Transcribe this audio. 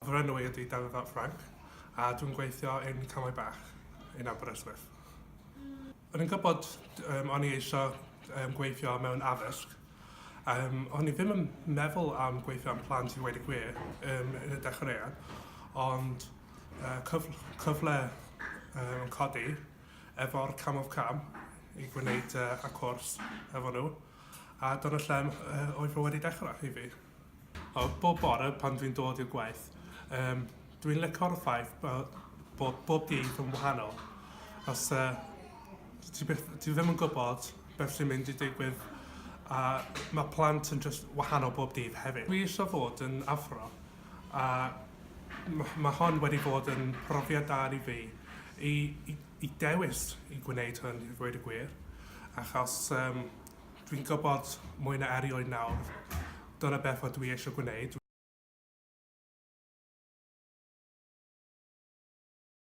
Fy enw i ydy Dafydd ap Frank a dwi'n gweithio yn Camau Bach yn Aberystwyth. O'n i'n gwybod um, o'n i eisiau um, gweithio mewn addysg. Um, o'n i ddim yn meddwl am gweithio am plant i ddweud y gwir um, yn y dechreuad, ond uh, cyfle, cyfle um, yn codi efo'r Cam of Cam i gwneud uh, y cwrs efo nhw, a dyna lle uh, oedd fo wedi dechrau i fi. O, bob bore pan dwi'n dod i'r gwaith, um, dwi'n licio'r ffaith bod, bod bob dydd yn wahanol. Os uh, ti, byth, ti ddim yn gwybod beth sy'n mynd i digwydd a mae plant yn just wahanol bob dydd hefyd. Dwi eisiau fod yn athro a mae hon wedi bod yn profiad da i fi i, i, i dewis i gwneud hwn i ddweud y gwir achos um, Dwi'n gwybod mwy na erioed nawr, dyna beth o dwi eisiau gwneud.